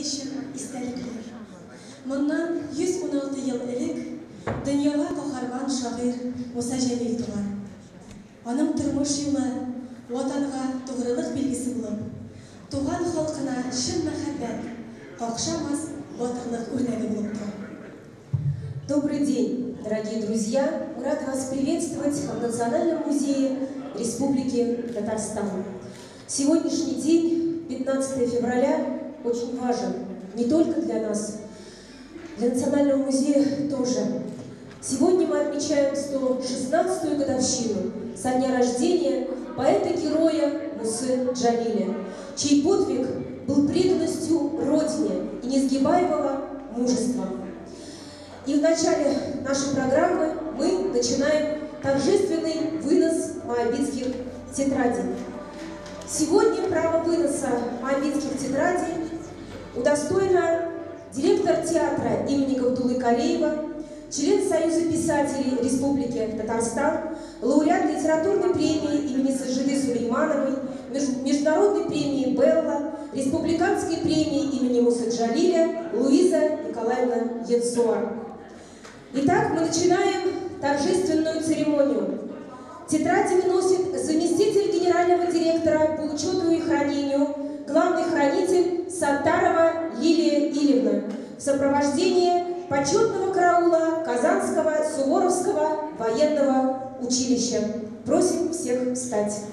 музей өчен истәлекле. Моннан 116 ел элек дөньяга каһарман шагыйрь Муса Җәлил туган. Аның тормыш юлы Ватанга тугрылык билгесе булып, туган халкына чын мәхәббәт, какшамас батырлык үрнәге булып тора. Добрый день, дорогие друзья! Мы рады вас приветствовать в Национальном музее Республики Татарстан. Сегодняшний день, 15 февраля, очень важен не только для нас, для Национального музея тоже. Сегодня мы отмечаем 116-ю годовщину со дня рождения поэта-героя Мусы Джалиля, чей подвиг был преданностью Родине и несгибаемого мужества. И в начале нашей программы мы начинаем торжественный вынос моабитских тетрадей. Сегодня право выноса моабитских тетрадей удостоена директор театра имени Габдуллы Кареева, член Союза писателей Республики Татарстан, лауреат литературной премии имени Сажиды Сулеймановой, международной премии «Белла», республиканской премии имени Мусы Джалиля Луиза Николаевна Янсуар. Итак, мы начинаем торжественную церемонию. Тетради выносит заместитель генерального директора по учету и хранению, главный хранитель Саттарова Лилия Ильевна в сопровождении почетного караула Казанского Суворовского военного училища. Просим всех встать.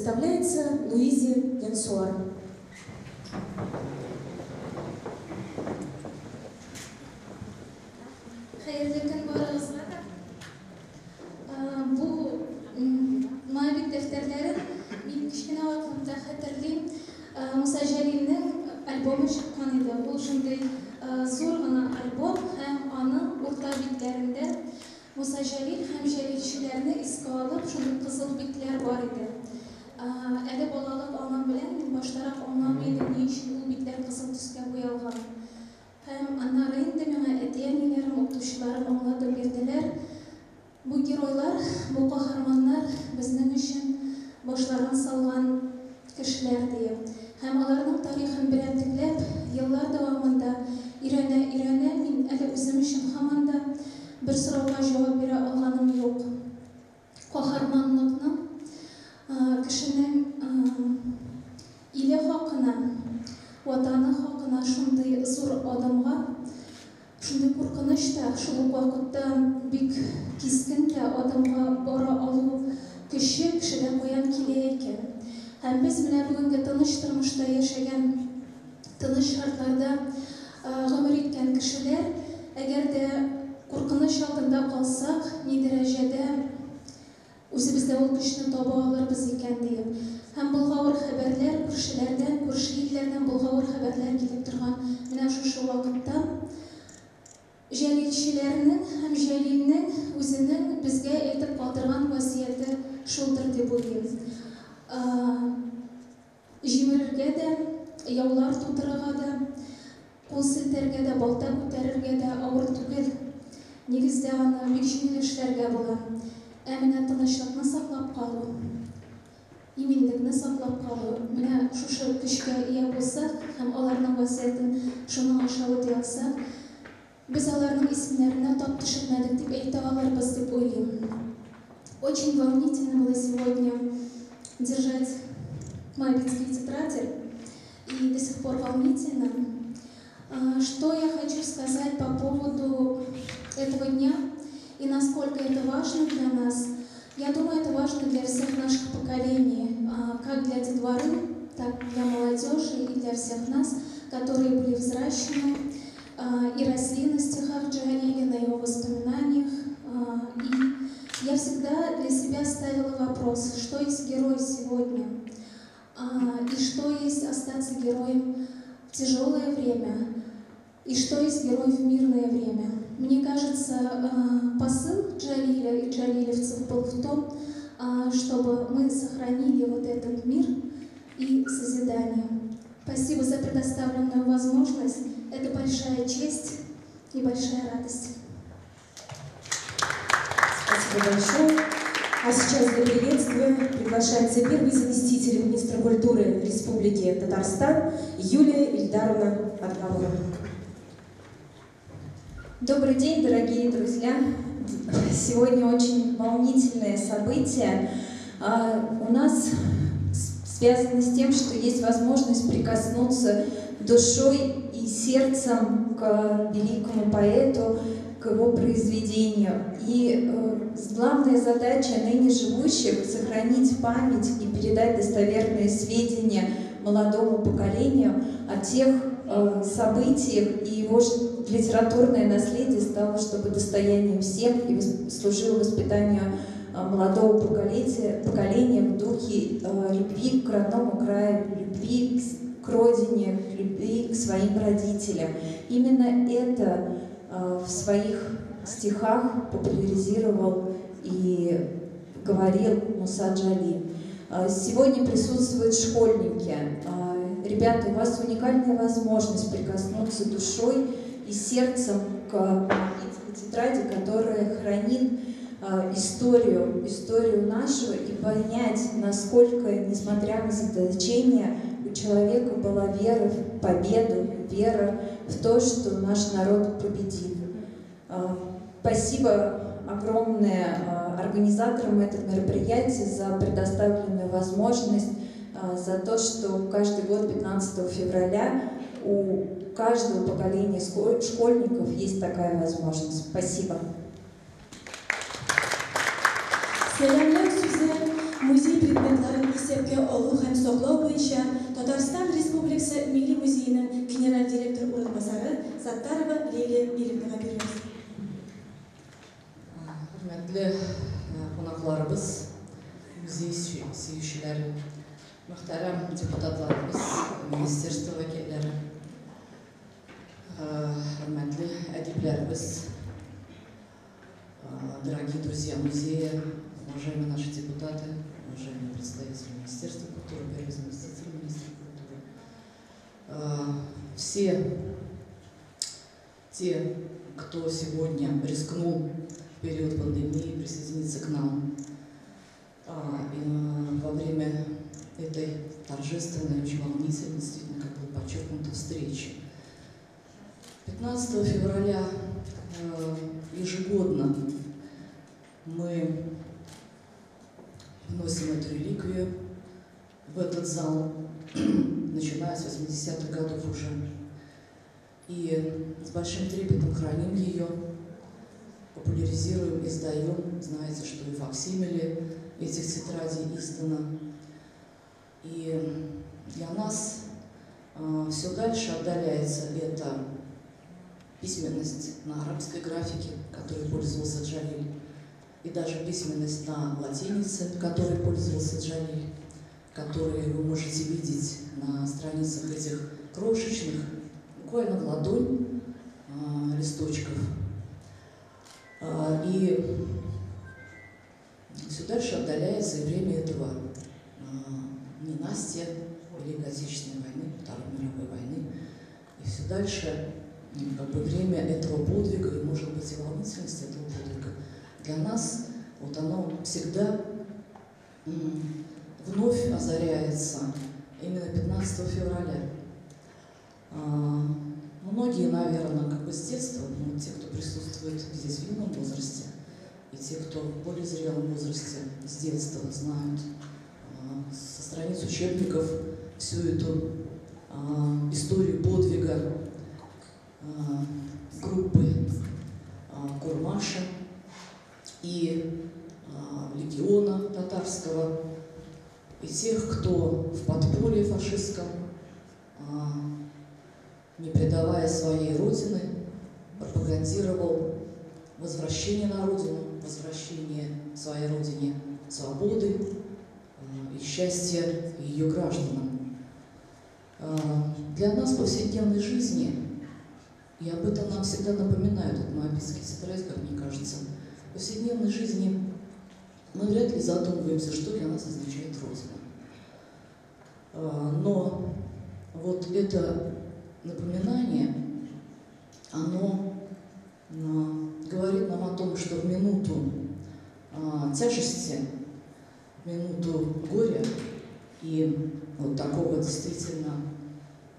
предоставляется Луизе Янсуар. Хәерле көн барыгызга да. Бу Моабит дәфтәрләрен мин кечкенә вакытымда хәтерлим. Муса Җәлилнең альбомы чыккан иде. Ул шундый зур гына альбом һәм аның урта битләрендә Муса Җәлил һәм җәлилчеләрне искә алып шундый кызыл битләр бар иде. Әле балалык аңым белән мин баштарак аңламый идем, ни өчен ул битләр кызыл төскә буялган. Һәм аннары инде миңа әти-әниләрем, укытучыларым аңлатып бирделәр. Бу геройлар, бу каһарманнар безнең өчен башларын салган кешеләр, диеп. Һәм аларның тарихын берәмтекләп, еллар дәвамында өйрәнә-өйрәнә, мин әле үзем өчен һаман да бер сорауга җавап бирә алганым юк. Каһарманлыкның кешенең иле хакына, Ватаны хакына шундый зур адымга, шундый куркыныч та, шул ук вакытта бик кискен дә адымга бара алу көче кешедә каян килә икән? Һәм без менә бүгенге тыныч тормышта яшәгән, тыныч шартларда гомер иткән кешеләр, әгәр дә куркыныч алдында калсак, ни дәрәҗәдә үзебездә ул көчне таба алырбыз икән, диеп. Һәм болгавыр хәбәрләр, күршеләрдән, күрше илләрдән болгавыр хәбәрләр килеп торган менә шушы вакытта җәлилчеләрнең һәм Җәлилнең үзенең безгә әйтеп калдырган васыяте шулдыр дип уйлыйм. Җимерергә дә, яулар тудырырга да, кул селтәргә дә, балта күтәрергә дә авыр түгел. Нигездә аны бик җиңел эшләргә була. Ә менә тынычлыкны саклап калу, иминлекне саклап калу, менә шушы көчкә ия булсак һәм аларның васыятен шуның аша үти алсак, без аларның исемнәренә тап төшермәдек дип әйтә алырбыз дип уйлыйм. Очень волнительно было сегодня держать моабитские тетради, и до сих пор волнительно. Что я хочу сказать по поводу этого дня и насколько это важно для нас. Я думаю, это важно для всех наших поколений, как для детворы, так для молодежи и для всех нас, которые были взращены и росли на стихах Джалиля, на его воспоминаниях. И я всегда для себя ставила вопрос, что есть герой сегодня, и что есть остаться героем в тяжелое время, и что есть герой в мирное время. Мне кажется, посыл Джалиля и джалилевцев был в том, чтобы мы сохранили вот этот мир и созидание. Спасибо за предоставленную возможность. Это большая честь и большая радость. Спасибо большое. А сейчас для приветствия приглашается первый заместитель министра культуры Республики Татарстан Юлия Ильдаровна Адгамова. Добрый день, дорогие друзья! Сегодня очень волнительное событие. У нас связано с тем, что есть возможность прикоснуться душой и сердцем к великому поэту, к его произведению. И главная задача ныне живущих — сохранить память и передать достоверные сведения молодому поколению о тех событиях, и его литературное наследие стало, чтобы достоянием всем и служило воспитанию молодого поколения в духе любви к родному краю, любви к родине, любви к своим родителям. Именно это в своих стихах популяризировал и говорил Муса Джалиль. Сегодня присутствуют школьники. Ребята, у вас уникальная возможность прикоснуться душой и сердцем к тетради, которая хранит историю нашего, и понять, насколько, несмотря на заточение, у человека была вера в победу, вера в то, что наш народ победит. Спасибо огромное организаторам этого мероприятия за предоставленную возможность, за то, что каждый год 15 февраля у каждого поколения школьников есть такая возможность. Спасибо. Сәламләү сүзе музей предметларын исә исәпкә алу һәм саклау буенча Татарстан Республикасы Милли музееның генераль директор урынбасары Саттарова Лилия Иревнага бирәбез. Хөрмәтле кунакларыбыз, музей сөючеләре, мөхтәрәм депутатларыбыз, министерство вәкилләре, хөрмәтле әдипләребез, дорогие друзья музея, уважаемые наши депутаты, уважаемые представители Министерства культуры, первый заместитель министра культуры, все те, кто сегодня рискнул в период пандемии присоединиться к нам во время этой торжественной, очень волнительной, действительно, как было подчеркнуто, встречи. 15 февраля ежегодно мы вносим эту реликвию в этот зал, начиная с 80-х годов уже. И с большим трепетом храним ее, популяризируем, издаем. Знаете, что и факсимили этих тетрадей издано. И для нас все дальше отдаляется эта письменность на арабской графике, которой пользовался Джалиль, и даже письменность на латинице, которой пользовался Джалиль, которые вы можете видеть на страницах этих крошечных, буквально в ладонь, листочков. И все дальше отдаляется и время этого ненастья, Великой Отечественной войны, Второй мировой войны. И все дальше как бы время этого подвига, и, может быть, и волнительность этого подвига для нас, вот оно всегда вновь озаряется именно 15 февраля. Многие, наверное, как бы с детства, ну, те, кто присутствует здесь в юном возрасте, и те, кто в более зрелом возрасте с детства знают со страниц учебников всю эту историю подвига группы Курмаша и легиона татарского, и тех, кто в подполье фашистском, не предавая своей родины, пропагандировал возвращение на родину, возвращение своей родине свободы и счастья ее гражданам. Для нас в повседневной жизни, и об этом нам всегда напоминают от Моабитских тетрадей, как мне кажется, в повседневной жизни мы вряд ли задумываемся, что для нас означает Родина. Но вот это напоминание, оно говорит нам о том, что в минуту тяжести, в минуту горя и вот такого действительно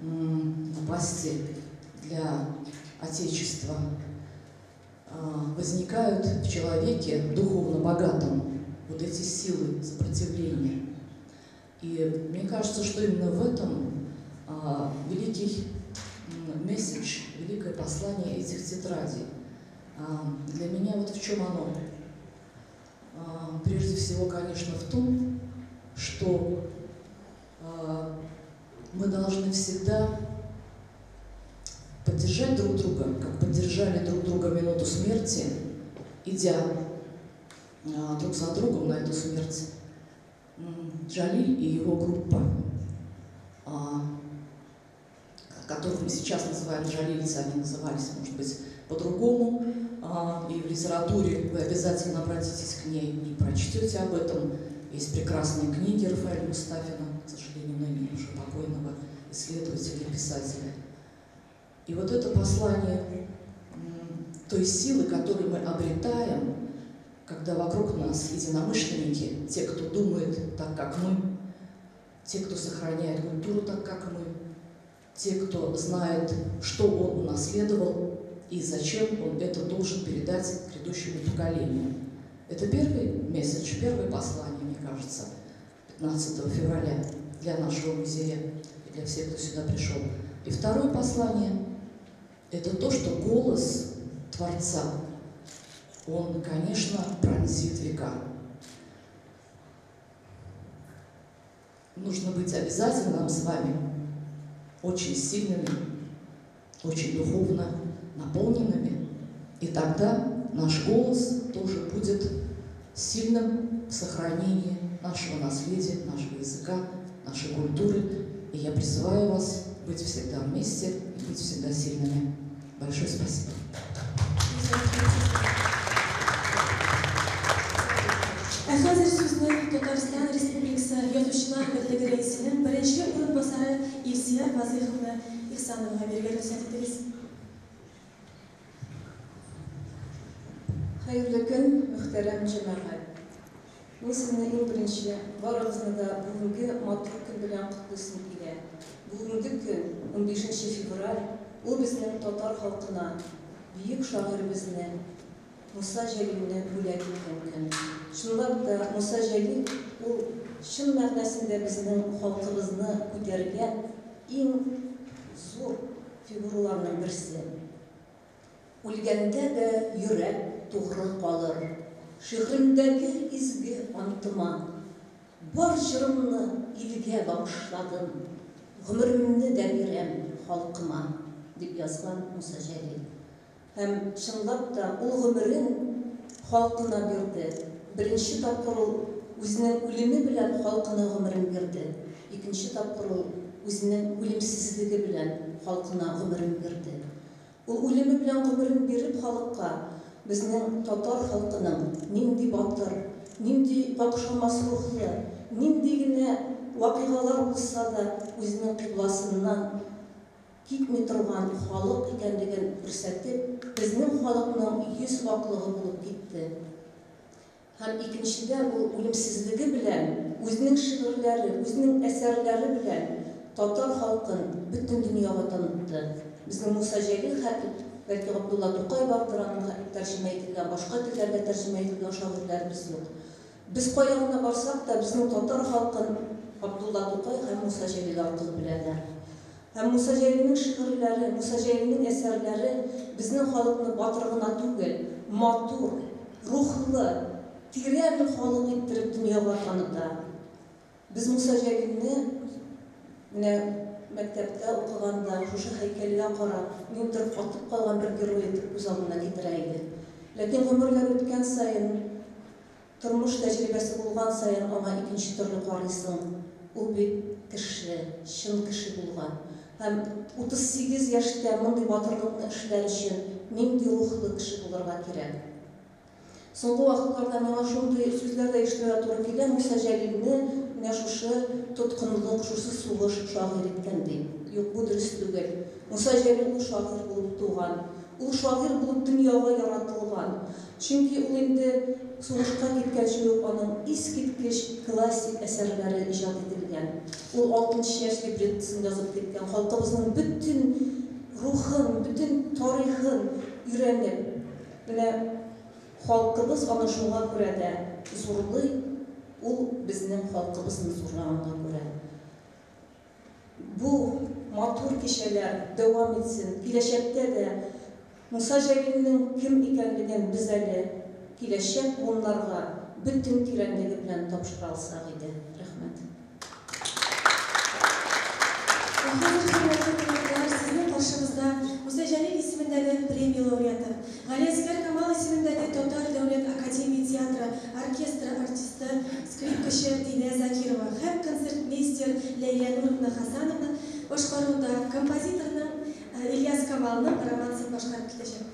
напасти для Отечества возникают в человеке духовно богатом вот эти силы сопротивления. И мне кажется, что именно в этом великий месседж, великое послание этих тетрадей. Для меня вот в чем оно? Прежде всего, конечно, в том, что мы должны всегда поддержать друг друга, как поддержали друг друга минуту смерти, идя друг за другом на эту смерть. Джалиль и его группа, которых мы сейчас называем джалильцы, они назывались, может быть, по-другому, и в литературе вы обязательно обратитесь к ней и прочтете об этом. Есть прекрасные книги Рафаэля Мустафина, к сожалению, ныне уже покойного исследователя и писателя. И вот это послание той силы, которую мы обретаем, когда вокруг нас единомышленники, те, кто думает так, как мы, те, кто сохраняет культуру так, как мы, те, кто знает, что он унаследовал и зачем он это должен передать грядущему поколению. Это первый месседж, первое послание, мне кажется, 15 февраля для нашего музея и для всех, кто сюда пришел. И второе послание – это то, что голос Творца, он, конечно, пронзит века. Нужно быть обязательно нам с вами очень сильными, очень духовно наполненными, и тогда наш голос тоже будет сильным в сохранении нашего наследия, нашего языка, нашей культуры. И я призываю вас быть всегда вместе и быть всегда сильными. Большое спасибо. Ә хәзер сүзне Татарстан Республикасы Язучылар берлеге рәисенең беренче урынбасары Илсөяр Вазыйховна Ихсановага бирергә рөхсәт итегез. Хәерле көн, мөхтәрәм җәмәгать. Мин сезне иң беренче барыгызны да бүгенге матур көн белән котлыйсым килә. Бүгенге көн, 15 февраль, ул безнең татар халкына бөек шагыйребезне Муса Җәлилне бүләк иткән көн. Чынлап та, Муса Җәлил ул чын мәгънәсендә безнең халкыбызны күтәргән иң зур фигураларның берсе. Үлгәндә дә йөрәк тугры калыр Шигъремдәге изге антыма. Бар җырымны илгә багышладым, Гомеремне дә бирәм халкыма, дип язган Муса Җәлил. Һәм, чынлап та, ул гомерен халкына бирде. Беренче тапкыр ул үзенең үлеме белән халкына гомерен бирде. Икенче тапкыр ул үзенең үлемсезлеге белән халкына гомерен бирде. Ул үлеме белән гомерен биреп халыкка безнең татар халкының нинди батыр, нинди какшамас рухлы, нинди генә вакыйгалар булса да үзенең кыйбласыннан китми торган халык икәнлеген күрсәтеп, безнең халыкның йөз аклыгы булып китте. Һәм икенчедән, ул үлемсезлеге белән, үзенең шигырьләре, үзенең әсәрләре белән татар халкын бөтен дөньяга танытты. Безнең Муса Җәлил хәтле, бәлки Габдулла Тукай бардыр, аның хәтле тәрҗемә ителгән, башка телләргә тәрҗемә ителгән шагыйрьләребез юк. Без кая гына барсак та, безнең татар халкын Габдулла Тукай һәм Муса Җәлил аркылы беләләр. Һәм Муса Җәлилнең шигырьләре, Муса Җәлилнең әсәрләре безнең халыкны батыр гына түгел, матур, рухлы, тирән халык иттереп дөньяга таныта. Без Муса Җәлилне менә мәктәптә укыганда, шушы һәйкәлгә карап, ниндидер катып калган бер герой итеп күз алдына китерә идек. Ләкин гомерләр үткән саен, Тормыш тәҗрибәсе булган саен аңа икенче төрле карыйсың. Ул бит кеше, чын кеше булган. Һәм 38 яшьтә мондый батырлыкны эшләр өчен нинди рухлы кеше булырга кирәк. Соңгы вакытларда миңа шундый сүзләр дә ишетергә туры килә, Муса Җәлилне менә шушы тоткынлык, шушы сугыш шагыйрь иткән дип. Юк, бу дөрес түгел. Муса Җәлил ул шагыйрь булып туган. Ул шагыйрь булып дөньяга яратылган. Чөнки ул инде сугышка киткәнче үк аның искиткеч классик әсәрләре иҗат ителгән. Ул Алтынчәч либреттосын язып киткән, халкыбызның бөтен рухын, бөтен тарихын өйрәнеп, менә халкыбыз аны шуңа күрә дә зурлый, ул безнең халкыбызны зурлаганга күрә. Бу матур кичәләр дәвам итсен, киләчәктә дә Муса Җәлилнең кем икәнлеген без әле киләчәк буыннарга бөтен тирәнлеге белән тапшыра алсак иде. Рәхмәт. Ә хәзер, хөрмәтле кунаклар, сезнең каршыгызда Муса Җәлил исемендәге премия лауреаты, Галиәсгар Камал исемендәге Татар дәүләт академия театры оркестры артисты, скрипкачы Динә Закирова һәм концертмейстер Ләйлә Нуровна Хасановна башкаруында композиторның Ильяс Камалның романсын башкарып китәчәк.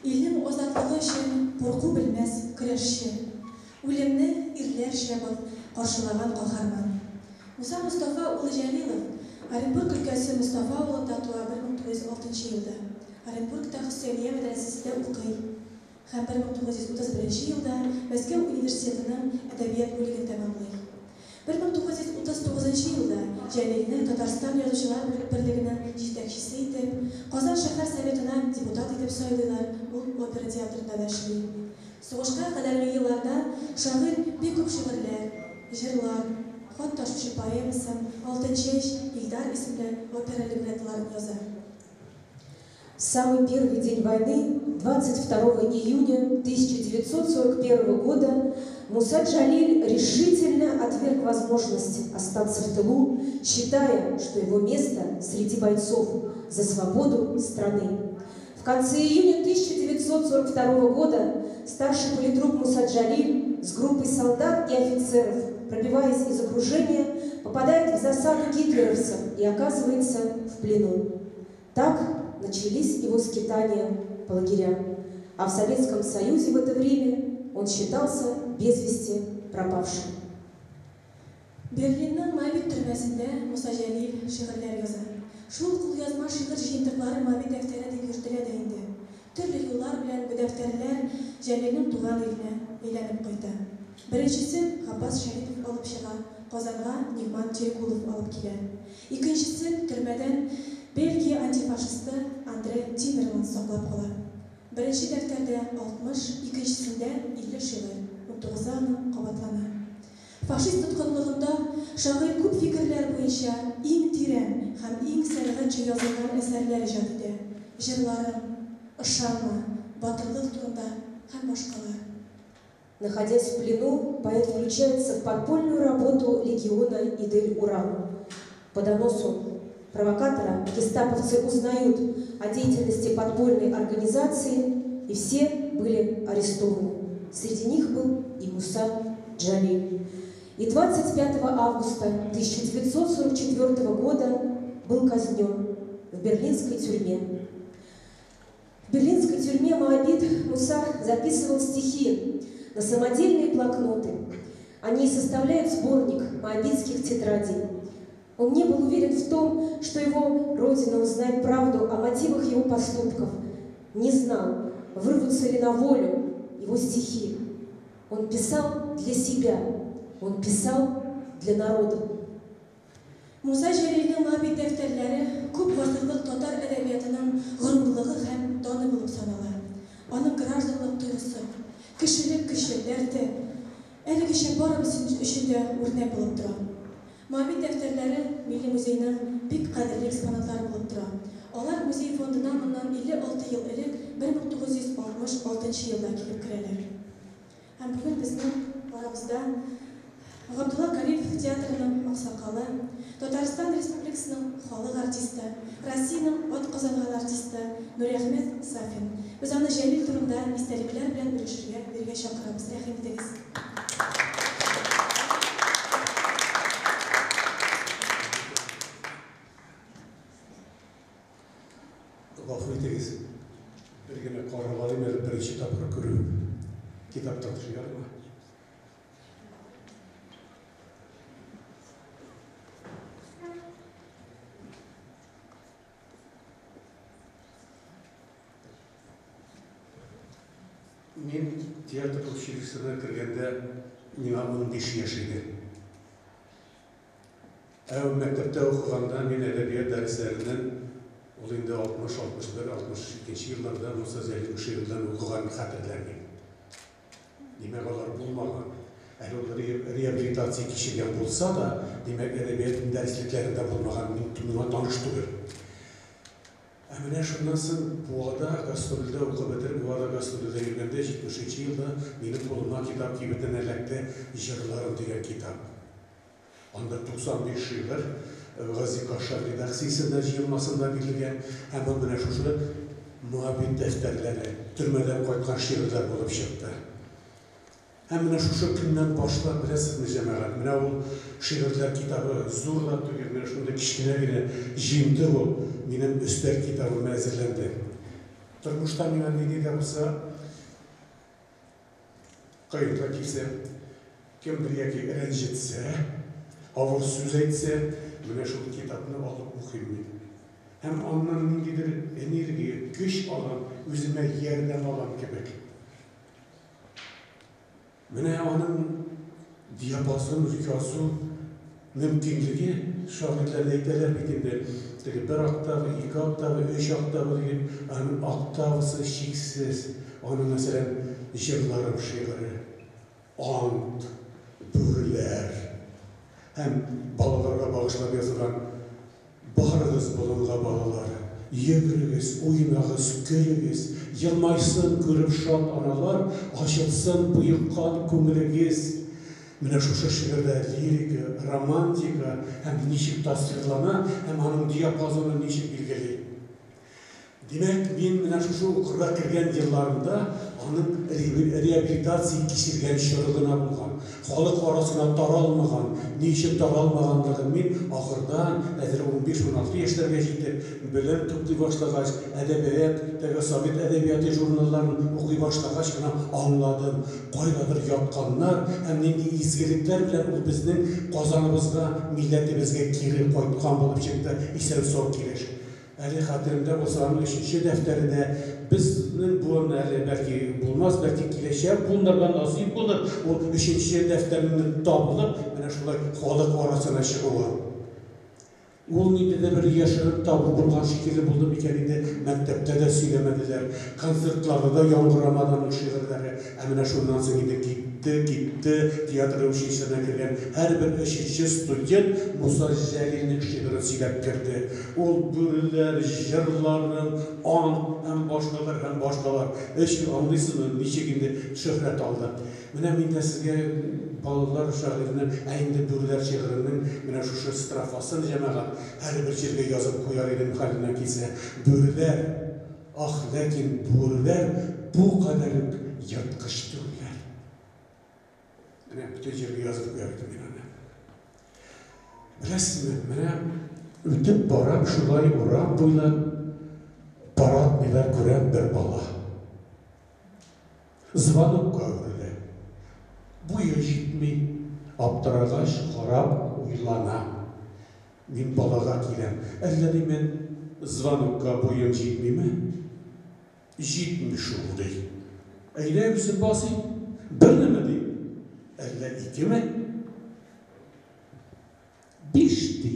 Илнең азатлыгы өчен курку белмәс көрәшче, үлемне ирләрчә каршылаган каһарман. Муса Мостафа улы Җәлилов Оренбург өлкәсе Мостафа авылында туа 1906 елда. Оренбургта Хөсәения мәдрәсәсендә укый һәм 1931 елда Мәскәү университетының әдәбият бүлеген тәмамлый. 1939 елда Җәлилне Татарстан Язучылар берлегенең җитәкчесе итеп, Казан шәһәр Советына депутат итеп сайлыйлар, ул опера театрында да эшли. Сугышка кадәрге елларда шагыйрь бик күп шигырьләр, җырлар, Хат ташучы поэмасын, Алтынчәч, Илдар исемле опера либреттоларын яза. Самый первый день войны, 22 июня 1941 года, Муса Джалиль решительно отверг возможность остаться в тылу, считая, что его место среди бойцов за свободу страны. В конце июня 1942 года старший политрук Муса Джалиль с группой солдат и офицеров, пробиваясь из окружения, попадает в засаду гитлеровцев и оказывается в плену. Так начались его скитания по лагерям. А в Советском Союзе в это время он считался без вести пропавшим. Берлинның Моабит төрмәсендә Муса Җәлил шигырьләр яза. Шул кулъязма шигырь җыентыклары Моабит дәфтәре дип йөртелә дә инде. Төрле юллар белән бу дәфтәрләр Җәлилнең туган иленә әйләнеп кайта. Беренчесен Габбас Шәрипов алып чыга, Казанга Нигмат Терегулов алып килә. Икенчесен төрмәдән Бельгия антифашисты Андре Тиммерманс саклап кала. Беренче дәфтәрдә 60, икенчесендә 50 шигырь, 19-ы аның кабатлана. Фашист тоткынлыгында шагыйрь күп фикерләр буенча иң тирән һәм иң сәнгатьчә язылган әсәрләр иҗат итә. Җырларым, Ышанма, Батырлык турында һәм башкалар. Находясь в плену, поэт включается в подпольную работу легиона Идель-Урал. По доносу провокатора гестаповцы узнают о деятельности подпольной организации, и все были арестованы. Среди них был и Муса Джалиль. И 25 августа 1944 года был казнен в берлинской тюрьме. В берлинской тюрьме Моабит Муса записывал стихи на самодельные блокноты. Они составляют сборник моабитских тетрадей. Он не был уверен в том, что его родина узнает правду о мотивах его поступков. Не знал, вырвутся ли на волю его стихи. Он писал для себя, он писал для народа. Муса Җәлилнең Моабит дәфтәрләре күп гасырлык татар әдәбиятының горурлыгы һәм даны булып санала. Аның гражданлык тойгысы, кешелек көче, дәрте әлегечә барыбыз өчен дә үрнәк булып тора. Моабит дәфтәрләре Милли музейның бик кадерле экспонатлары булып тора. Алар музей фондына моннан 56 ел элек 1966 елда килеп керәләр. Һәм бүген безнең арабызда Габдулла Кариев театрының аксакалы, Татарстан Республикасының халык артисты, Россиянең атказанган артисты Нуриәхмәт Сафин. Без аны Җәлил турында истәлекләр белән өлешергә бирегә чакырабыз. Рәхим итегез. Гафу итегез, бер генә карап алыйм әле, беренче тапкыр күрүем. Китап тапшырырмы? Мин театр училищесына кергәндә миңа 15 яшь иде. Ә мәктәптә укыганда мин әдәбият дәресләреннән ул инде 60, 61, 62 елларда Муса Җәлил шигырьләрен укыганын хәтерләмим. Димәк, алар булмаган. Әле ул реабилитация кичергән булса да, димәк, әдәбият дәреслекләрендә булмаган, миңа таныш түгел. Ә менә шуннан соң Буада гастрольдә укып бетереп, Буада гастрольдә йөргәндә 70 елда минем кулыма китап кибетеннән эләкте Җырларым дигән китап. Анда 95 шигырь Гази Кашшаф редакциясендә җыелмасында бирелгән һәм ул менә шушы Моабит дәфтәрләре, төрмәдән кайткан шигырьләр булып чыкты. Һәм менә шушы көннән башлап, беләсезме, җәмәгать, менә ул шигырьләр китабы зур да түгел, менә шундый кечкенә генә җыентык ул, минем өстәл китабыма әзерләнде. Тормышта миңа нинди дә булса кыенлык килсә, кемдер яки рәнҗетсә, авыр сүз әйтсә, менә шул китапны алып укыйм мин. Һәм аннан ниндидер энергия, көч алам, үземә ярдәм алам кебек. Менә аның диапазон язу мөмкинлеге, шагыйрьләр дә әйтәләр бит инде, теге бер октава, ике октава, өч октава дип, аның октавасы чиксез. Аның, мәсәлән, Җырларым шигыре, Ант, Бүреләр һәм балаларга багышлап язылган Барыгыз болынга, балалар, йөгерегез, уйнагыз, көлегез, елмайсын күреп шат аналар, ачылсын боеккан күңелегез. Менә шушы шигырьдә лирика, романтика һәм ничек тасвирлана һәм аның диапазоны ничек билгели. Димәк, мин менә шушы укырга кергән елларымда аның реабилитация кичергән чоры гына булган, халык арасына таралмаган. Ни өчен таралмаганлыгын мин ахырдан, әзер 15-16 яшьләргә җитеп, белем туплый башлагач, әдәбият, теге совет әдәбияты журналларын укый башлагач кына аңладым. Кайдадыр ятканнар һәм нинди изгелекләр белән ул безнең Казаныбызга, милләтебезгә кире кайткан булып чыкты исән-сау килеш. Әле хәтеремдә булса, аның өченче дәфтәре дә безнең буын әле бәлки булмас, бәлки киләчәк буыннарга насыйп булыр, ул өченче дәфтәрнең табылып, менә шулай халык арасына чыгуы. Ул ниндидер бер яшерен табу булган шикелле булды микән инде, мәктәптә дә сөйләмәделәр, концертларда да яңгырамады аның шигырьләре. Ә менә шуннан соң инде китте, китте, театр училищесына кергән һәрбер өченче студент Муса Җәлилнең шигырен сөйләп керде. Ул бүреләр, җырларым, ант һәм башкалар, һәм башкалар. Өч, аңлыйсызмы, ничек инде шөһрәт алды. Менә мин дә сезгә балалар шагыйренең, ә инде бүреләр шигыренең менә шушы строфасын, җәмәгать, һәрбер җиргә язып куяр идем, хәленнән килсә. Бүреләр, ах, ләкин бүреләр бу кадәр үк ерткыч түгелләр. Менә бөтен җиргә язып куяр идем мин аны. Беләсезме, менә үтеп барам шулай урам буйлап, парадныйда күрәм бер бала. Звонокка үрелә. Буе җитми, аптырагач карап уйлана. Мин балага киләм, әллә димен, звонокка буең җитмиме? Җитми шул, ди. Әйдә үзем басыйм. Бернеме, дим. Әллә икеме? Биш, ди.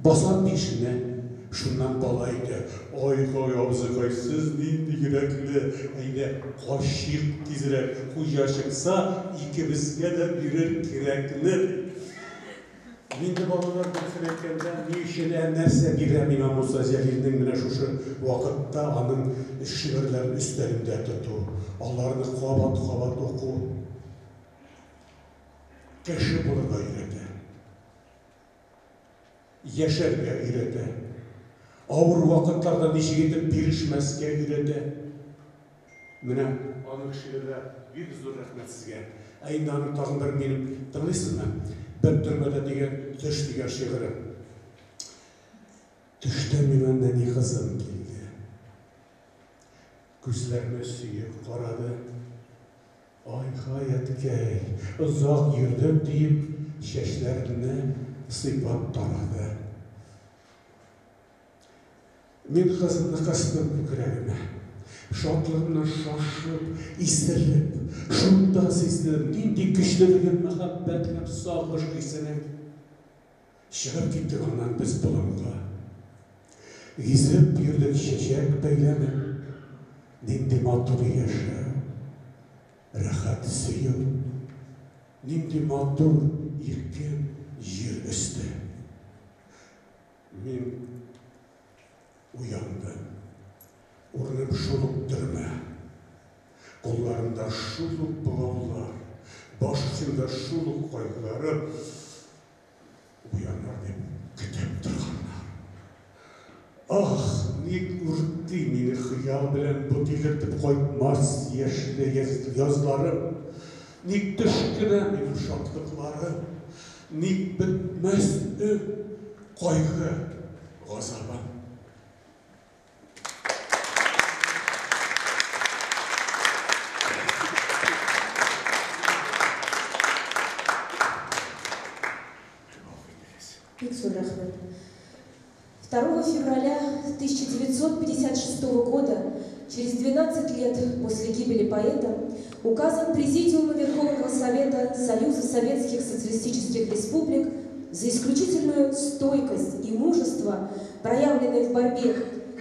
Басам бишенә. Шуннан бала әйтә, Ай-һай, абзыкай, сез нинди йөрәкле, әйдә, качыйк тизрәк, хуҗа чыкса, икебезгә дә бирер кирәкне, ди. Мин дә балалар дөресен әйткәндә, ни өчен, ә нәрсә бирә миңа Муса Җәлилнең менә шушы вакытта аның шигырьләрен өстәлемдә тоту, аларны кабат-кабат уку кеше булырга өйрәтә. Яшәргә өйрәтә. Авыр вакытларда ничек итеп бирешмәскә өйрәтә. Менә аның шигырьләр бик зур рәхмәт сезгә. Ә инде аның тагын бер минем тыңлыйсызмы? Бер төрмәдә дигән төш дигән шигыре. Төштә миңа нәни кызым килде. Күзләремә сөеп карады. Ай-һай, әткәй, озак йөрдем, диеп, чәчләремне сыйпап тарады. Мин кызымны кыстым күкрәгемә. Шатлыгымнан шашып, исереп, шунда сиздем, нинди көчлелеген мәхәббәт һәм сагыш хисенең. Чыгып киттек аннан без болынга. Гизеп йөрдек чәчәк бәйләмен. Нинди матур яшәү, рәхәт сөю. Нинди матур, иркен җир өсте. Мин уяндым. Урыным шул ук төрмә. Кулларымда шул ук богаулар, баш очымда шул ук кайгыларым. Уяныр дип көтеп торганнар. Ах, ник үрти мине хыял белән бу тилертеп кайтмас яшьле язларым. Ник төш кенә минем шатлыкларым. Ник бетмәс өн, кайгы, газабым. февраля 1956 года, через 12 лет после гибели поэта, указом Президиума Верховного Совета Союза Советских Социалистических Республик за исключительную стойкость и мужество, проявленные в борьбе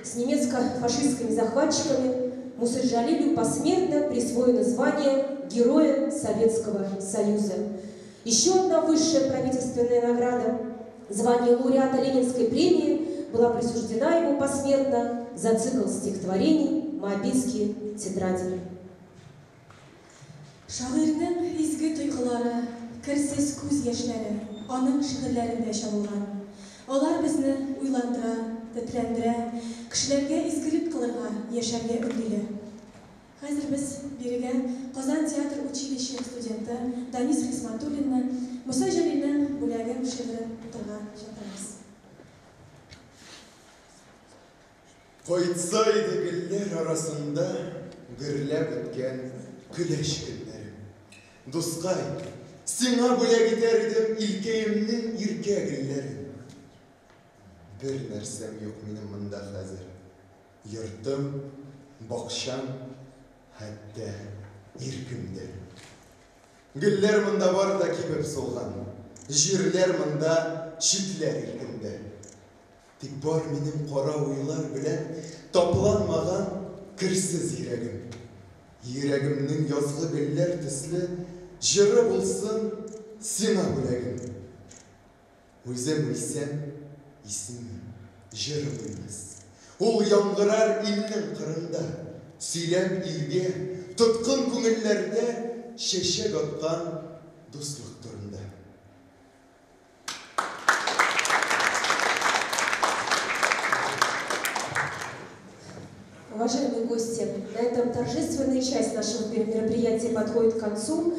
с немецко-фашистскими захватчиками, Мусе Джалилю посмертно присвоено звание Героя Советского Союза. Еще одна высшая правительственная награда, звание лауреата Ленинской премии, была присуждена ему посмертно за цикл стихотворений «Моабитские тетради». Шагыйрьнең изге тойгылары, керсез күз яшьләре аның шигырьләрендә чагылган. Алар безне уйландыра, тетрәндерә, кешеләргә изгелек кылырга, яшәргә өндиләр. Хәзер без бирегә Казан театр училище студенты Данис Хисматуллинны Муса Җәлилнең Бүләгем шигырен укырга чакырабыз. Кайтса иде гөлләр арасында гөрләп үткән көләч көннәрем. Дускай, сиңа бүләк итәр идем илкәемнең иркә гөлләрен. Бер нәрсәм юк минем монда хәзер. Йортым, бакчам, хәтта иркем дә. Гөлләр монда бар да кибеп сулган, җирләр монда читләр иркендә. Тик бар минем кара уйлар белән тапланмаган керсез йөрәгем. Йөрәгемнең язгы гөлләр төсле җыры булсын сиңа бүләгем. Үзем үлсәм, исемем, җырым үлмәс. Ул яңгырар илнең кырында, сөйләп илгә, тоткын күңелләрдә чәчәк аткан дуслык турында. Уважаемые гости, на этом торжественная часть нашего мероприятия подходит к концу.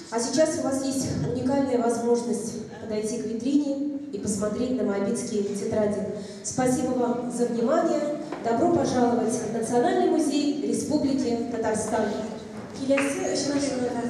А сейчас у вас есть уникальная возможность подойти к витрине и посмотреть на Моабитские тетради. Спасибо вам за внимание. Добро пожаловать в Национальный музей Республики Татарстан. Киләсе очрашуларга.